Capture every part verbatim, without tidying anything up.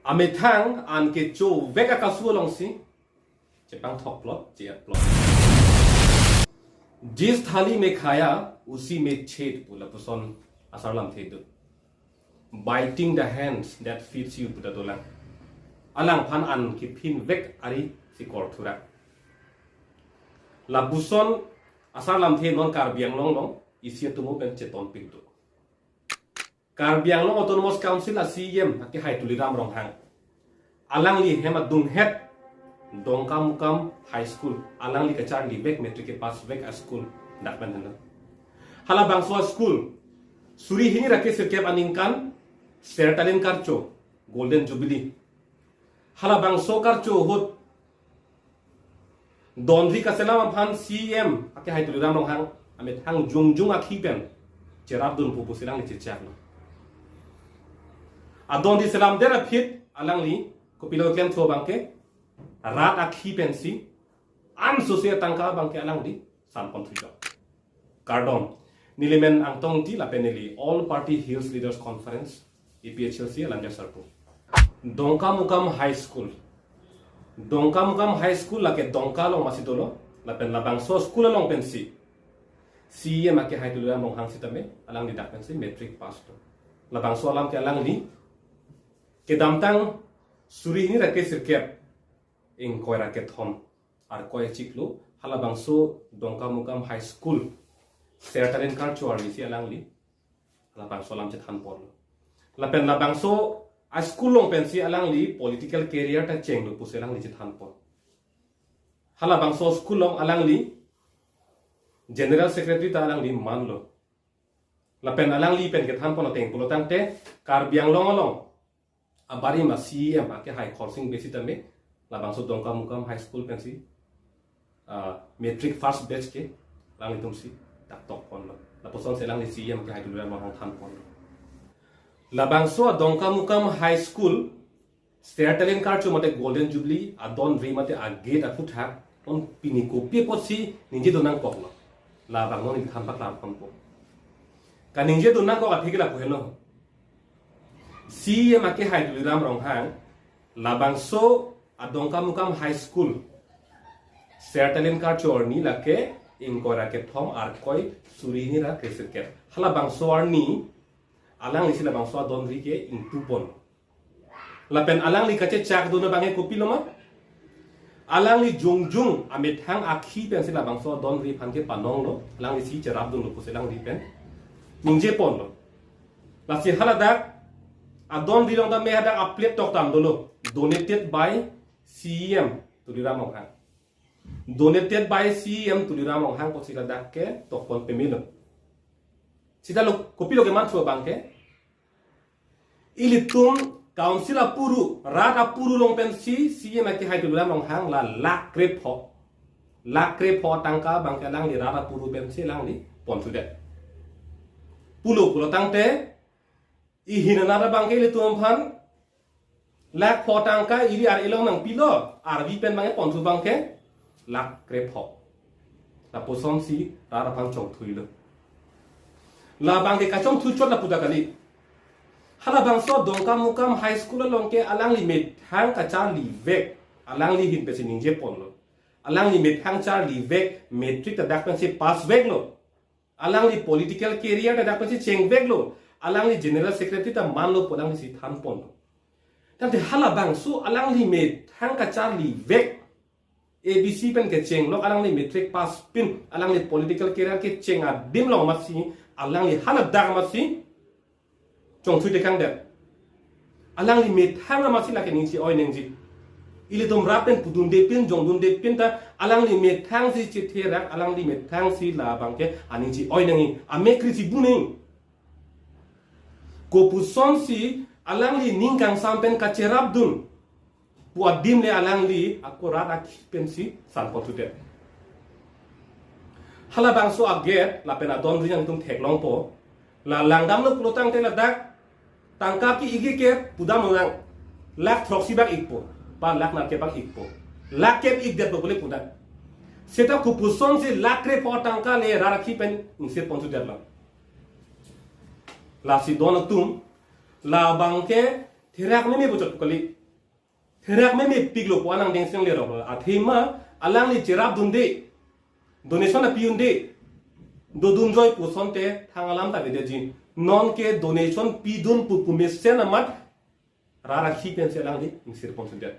Amethang an kechovek akasu alongsi chepangthokplot, che-etplot. Jis thali mein khaya, usi mein chet pu lapuson asar lamthe do. Biting the hands that feeds you pu ta dolang. Alangphan an kephinvek ari si korthurak. Lapuson asar lamthe non Karbi Anglong along isi atum pen chetonpik do. Karbi Anglong Autonomous Council a C E M akehai Tuliram Ronghang, alangli hem adunghet Dongkamukam High School, alangli kacharlivek, matric kepassvek a school dak pen henlo. Halabangso a school suri hini ra kresirkep aningkan Sertalin Karcho Golden Jubilee. Halabangso karcho ahut donri kaselam aphan C E M akehai Tuliram Ronghang amethang jongjong akhi pen cherapdun pu pusi alangli chechaklo. Adonri selamdet aphi alangli kopilo klemthu abangke, rat akhi pensi an sose tangka abangke alangli sanpon thuchok. Kardom. Neli men Angtong Ingti lapen neli All Party Hills Leaders Conference, A P H L C, alam jasarpo. Dongkamukam High School. Dongkamukam High School lake Dongka along masi dolo. Lapen labangso school along pensi C E M akehai Tuliram Ronghang sitame alangli dak pensi matric pass do. Labangso alam ke alangli kedamtang suri hini ra kresirkep ingkoi ra kethom Arkoi achiklo, halabangso Dongkamukam High School, Sertalin Karcho arni si alangli halabangso alam chethanponlo. Lapen labangso a school along pensi alangli political career ta chenglo pusi alangli chethanpon. Halabangso school along alangli General Secretary ta alangli manlo. Lapen alangli pen kethanpon ateng pulo tangte, Karbi Anglong along abarim a C E M akehai Khorsing Bey sitame labangso Dongkamukam High School pensi, ah, matric first batch ke alanglitumsi dak tokponlo. Lapusonsi alangli C E M akehai Tuliram Ronghang thanponlo. Labangso a Dongkamukam High School Sertalin Karcho mate Golden Jubilee adonri mate a gate aphuthak non pini kopi apotsi ningjedun nangkoklo. Labang non neli than paklarponpo. Kaningjedun nangkok aphi ke lapu henlo. C E M akehai Tuliram Ronghang labangso a Dongkamukam High School, Sertalin Karcho arni lake ingkoi ra kethom Arkoi suri hini ra kresirkep. Halabangso arni alanglisi labangso adonri ke ingtupon. Lapen alangli kachechakdun abangke kopilo ma? Alangli jongjong amethang akhi pensi labangso adonri aphan ke panonglo, alanglisi cherapdunlo pusi alangli pen ningjeponlo. Lasi haladak adonri along tame hadak a plate toktam dolo, donated by C E M Tuliram Ronghang. Donated by C E M Tuliram Ronghang pusi ladak ke tokpon pemelo. Sita lo kopilo kemanthu abangke, ilitum council apuru, rat apuru along pensi C E M akehai Tuliram Ronghang la lakh krepho, lakh krepho tangka abangke alangli rat apuru pensi alangli ponthudet. Pulo pulo tangte, ihin anat abangke ilitum aphan lakh pho tangka iri ar ilong nangpilo, arvi pen abangke ponthu abangke lakh krepho. Lapusonsi rat aphan chongthuilo. Labangke kachongthu chot lapu ta kali. Halabangso Dongkamukam High School along ke alangli methang kacharlivek, alangli ahin pensi ningjeponlo. Alangli methang charlivek, matric ta dak pensi passveklo. Alangli political career ta dak pensi chengveklo. Alangli General Secretary ta manlo pu alanglisi thanponlo. Tangte halabangso alangli methang kacharlivek, A B C pen kecheng lok alangli matric pass pin, alangli political career kecheng adim along amatsi alangli haladak amatsi chongthui tekangdet. Alangli methang amatsi lake ning che-oi nangji. Ilitum rat pen pudundepin, jongdundepin ta alangli methangsi chetherak, alangli methangsi labangke aning che-oi nangji, amek kri chibu nangji. Kopusonsi alangli ning kangsam pen kacherapdun pu adim le alangli ako rat akhi pensi sanponthudet. Halabangso a gate lapen adonri nangtum theklongpo. La langdamlo pulo tangte ladak tangka ki-ik ke pudam nang, lakh throksi bak ikpo, ba lakh nangkep bak ikpo, lakh kep ikdetpo pule pudak. Seta kopusonsi lakh krepho tangka le rat akhi pen ingsir ponthudetlo. Lasi don atum, labangke Therak meme puchot kali. Therak meme piklo pu anang dengsi nanglerok. Athema alangli cherapdunde, donation apiunde, dodunjoi pu asonte thang alam ta avedeji. Nonke donation pidun pu pu mesen amat rat ahi pensi alangli ingsir pon sudet.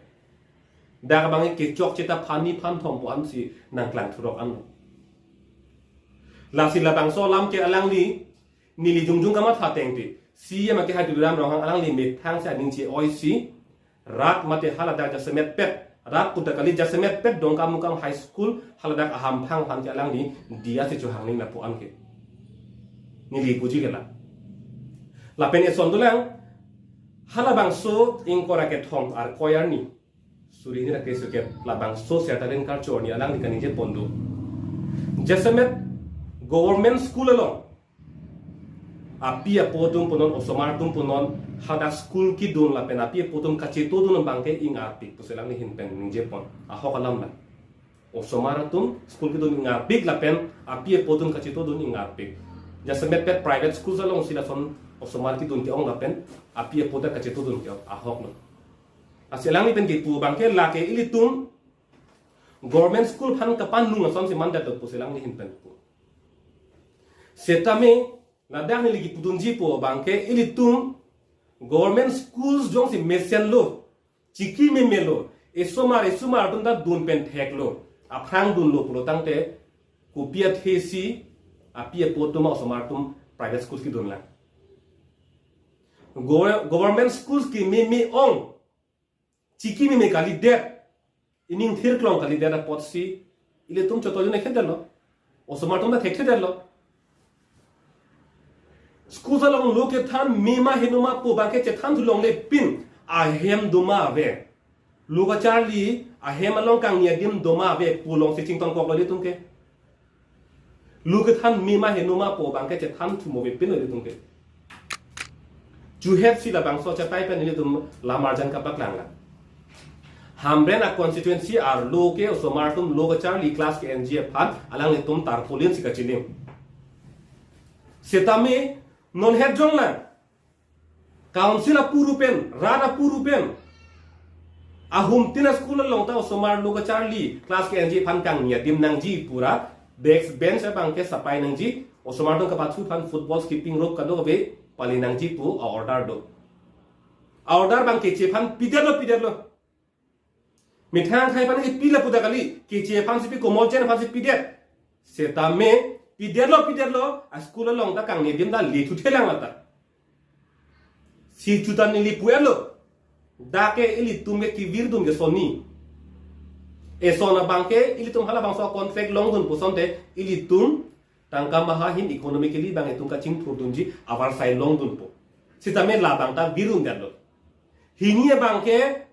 Dak abang ke chokche ta phan ni phan thom pu ansi nangklang thurok anlo. Lasi labangso alam ke alangli neli jongjong kamatha tangte, C E M ake hai Tuliram Ronghang alangli methang si aning che-oisi, rat mate haladak jasemet pet, rat puta kali, jasemet pet Dongkamukam High School haladak ahamphang aphan ke alangli diya si chohang ning lapu anke neli puji kela. Lapen eson dolang, halabangso ingkoi ra kethom, ar koi arni suri hini ra kre-sukep, labangso Setalin Karcho arni alangli kaningje pon do. Jasemet government school along api apo atum punon, osomar atum punon, hadak school kedun lapen api apo atum kachetodun abangke ingarpik pusi alangli ahin pen ningje pon. Ahok alam la. Osomar atum school kedun ingarpik lapen api apo atum kachetodun ingarpik. Jasemet pet private school alongsi lason osomar kedun ke-ong lapen api apo ta kachetodun ke-ong, ahok lo. Lasi alangli pen kipu abangke lake ilitum government school aphan kapanung asonsi mandet do pusi alangli ahin pen pu. Setame ladak neli kipudunji pu abangke ilitum government schools jongsi mesenlo, chiki memelo, esomar esomar atum ta dun pen theklo, aphrang dunlo pulo tangte, kopi athesi api apo atum, osomar atum private schools kedun lang? Go-, government schools kememe ong, chiki meme kalidet, ining thirklong kalidet apotsi ilitum chotojun ekhedetlo. Osomar atum ta thekthedetlo. School along lo kethan mema henoma pu abangke chethan thu longle pin, ahem doma ave, lo kacharli ahem along kangni adim doma ave pu alongsi chingtong koklo ilitum ke. Lo kethan mema henoma pu abangke chethan thu mo ave pinlo ilitum ke. Chuhet si labangso chetai pen ilitum lamarjan kapaklang la. Hamren a constituency arlo ke osomar atum lo kacharli class ke-enji aphan alanglitum tarpaulin si kachilim. Setame non het jong lang, council apuru pen, rat apuru pen, ahum tin a school along ta osomar lo kacharli class ke-enji aphan kangni adim nangji pu ra, desk bench abangke sapai nangji, osomar atum kapathu aphan football, skipping rope kadokave pali nangji pu a-order do. A-order abang keche aphan pidetlo, pidetlo. Methang akhei aphan kipi lapu ta kali, keche aphansi pi, komolchen aphansi pidet. Setame pidetlo, pidetlo, a school along ta kangni adim ta lethuthe lang lata. Si chutan neli pu-etlo. Dak ke ilitum ke kevirdun ke sonni. Eson abangke ilitum halabangso contract longdun pu asonte ilitum tangka maha ahin economically abang itum kachingthurdunji avarsai longdunpo. Setame labang ta virundetlo. Hini abangke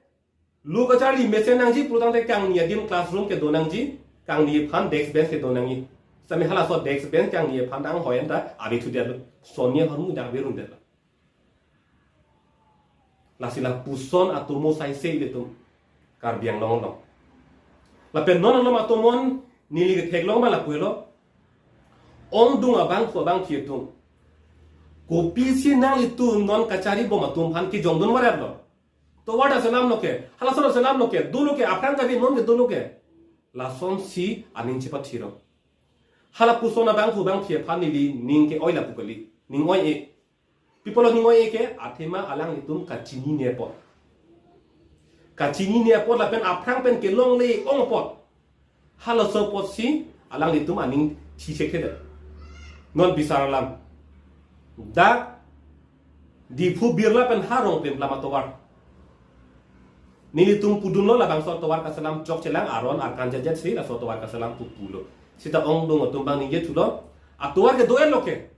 lo kacharli mesen nangji pulo tangte kangni adim classroom kedo nangji, kangni aphan desk bench kedo nangji. Setame halaso desk bench kangni aphan anghoi an ta avethudetlo. Sonni ahormu dak virundetlo. Lasi lapuson atomo saise ilitum Karbi Anglong along. Lapen non alom atomon neli ketheklong ma lapu helo. Ongdung abangphu abangphi atum, kopisi nanglitum non kachari bom atum aphan kejongdun varetlo? Tovar ta selamlo ke, halaso ta selamlo ke, dolo ke, aphrang kave non ke dolo ke. Lasonsi aning chepathirok. Halapuson abangphu abangphi aphan neli ning ke-oi lapu kali, ning oi-e. Pi apotlo ning oi-e ke, athema alanglitum kachinine apot. Kachinine apot lapen aphrang pen kelongle ong apot. Halaso apotsi alanglitum aning thise khedet. Non bisar alam. Dak Diphu Birla pen ha Rongplim alam atovar. Nelitum pudunlo labangso atovar kaselam chokchelang, aron arkan jajet si laso atovar kaselam pu pulo. Seta ongdung atum abang ningje thulo. Atovar kedo-etlo ke.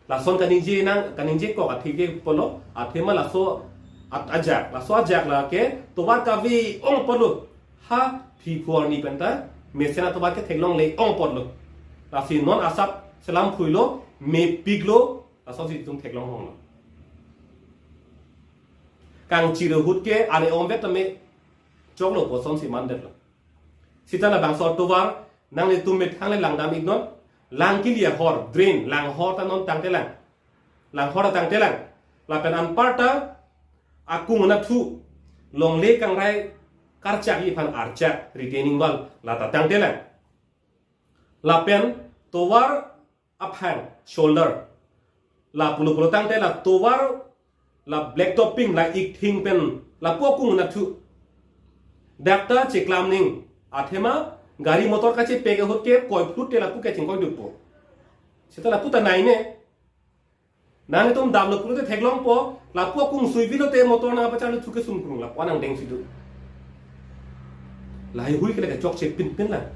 Lason kaningje nang, kaningje kok athe ke apotlo, athema laso at-, ajak, laso ajak lake tovar kave ong apotlo. Ha phiphu arni pen ta mesen atovar ketheklongle ong apotlo. Lasi non asap selam phuilo, mepiklo, lasonsi itum theklong longlo. Kangchir ahut ke are omvet tame choklo pu asonsi mandetlo. Seta labangso atovar nanglitum methang le langdam-iknon. Lang kili ahor, drain, langhor ta non tangtelang. Langhor ta tangtelang. Lapen anparta akung nathu longle kangrai karchak aphan archak retaining wall la ta tangtelang. Lapen tovar aphang shoulder la pulo pulo tangte la tovar la black topping la ikthing pen lapu akung nathu dak ta cheklam ning athema gari motor kachepek ahut ke koi phlut te lapu ke chingkoi dukpo. Seta lapu ta nai ne. Nangtum damlo pulote theklongpo, lapu akung sui bilote motor nangpacharlo thu kesung krung lapu anang deng sidu. Lahai hui ke lake chokche pinpin lang.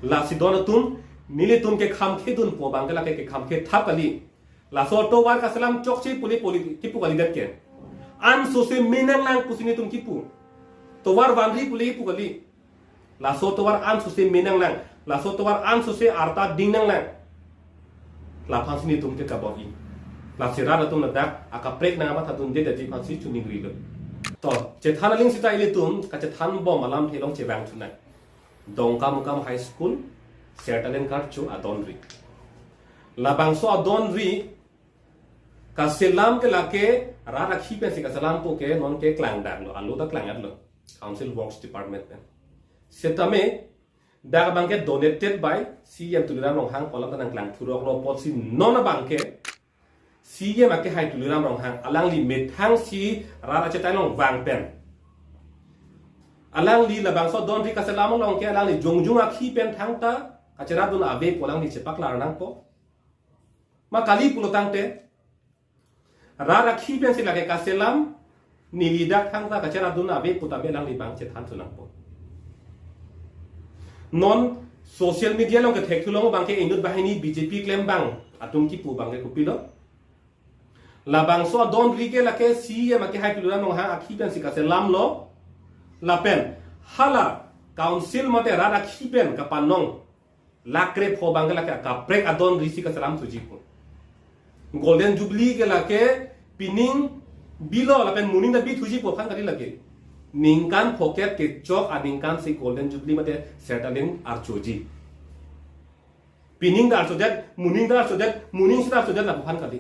Lasi don atum, nelitum ke khamkhe dunpo abang ke lake ke khamkhe thap kali. Laso tovar kaselam chokche puli puli kipu kalidet ke. Ansose me nanglang pusi nelitum kipu. Tovar vanri puli kipu kali. Laso tovar ansose me nanglang. Laso tovar ansose arta ding nanglang. Laphansi nelitum ke kabor-i. Lasi rat atum ladak akaprek nangmatha dunde daji aphansi chuningrilo. To, chethan aling sita ilitum kachethan bom alamthe along chevang thunang. Dongkamukam High School, Sertaleng Karcho adonri. Labangso adonri kaselam ke lake rat akhi pensi kaselampo ke non ke klangdaklo, alo ta klangdaklo. Council Works Department pen. Setame dak abang ke donated by C E M Tuliram Ronghang pu alam ta nangklang thuroklo apotsi non abang ke C E M akehai Tuliram Ronghang alangli methangsi rat achetai along vang pen. Alangli labangso adonri kaselam along ke alangli jongjung akhi pen thangta kacherapdun ave pu alangli chepaklar nangpo. Ma kali pulo tangte rat akhi pensi lake kaselam, neli dak thangta kacherapdun ave pu tame alangli abang chethan thunangpo. Non social media along kethek thulong abang ke inut banghini B J P klem abang atum kipu abang ke kopilo. Labangso adonri ke lake C E M akehai Tuliram Ronghang akhi pensi kaselamlo. Lapen hala council mate rat akhi pen kapanong lakre pho abang ke lake akaprek adonri si kaselam thuji pu. Golden Jubilee ke lake pining bilo lapen moning ta bi thuji pu aphan kali lake. Ningkan phoket kechok aningkan si Golden Jubilee mate Sertaleng archoji. Pining ta archojet, moning ta archojet, moning sita archojet lapu aphan kali.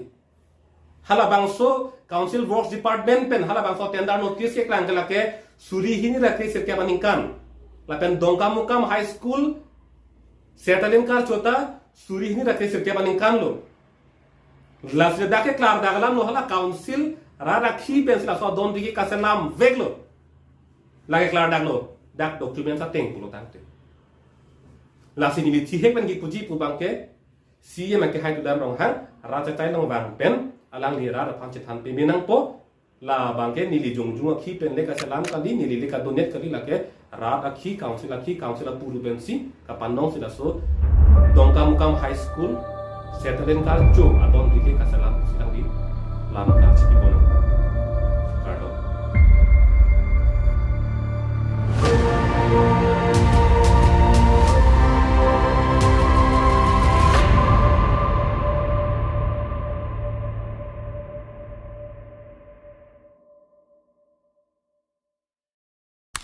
Halabangso Council Works Department pen halabangso tender notice keklang ke lake suri hini ra kre sirkep aningkan. Lapen Dongkamukam High School, Sertaleng Karcho ta suri hini ra kre sirkep aningkanlo. Lasi dak keklardak alamlo hala council rat akhi pensi laso adonri ke kaselam veklo. Lake klardaklo, dak document ateng pulo tangte. Lasi neli thihek pen kipuji pu abang ke, C E M akehai Tuliram Ronghang, rat achetai along vang pen, alangli rat aphan chethan peme nangpo, labang ke neli jongjung akhi pen le kaselam kali, neli le kadonate kali lake, rat akhi, council akhi, council apuru pensi, kapanong si laso, Dongkamukam High School, Sertaleng Karcho, adonri ke kaselam si alangli, lam karchi kiponang.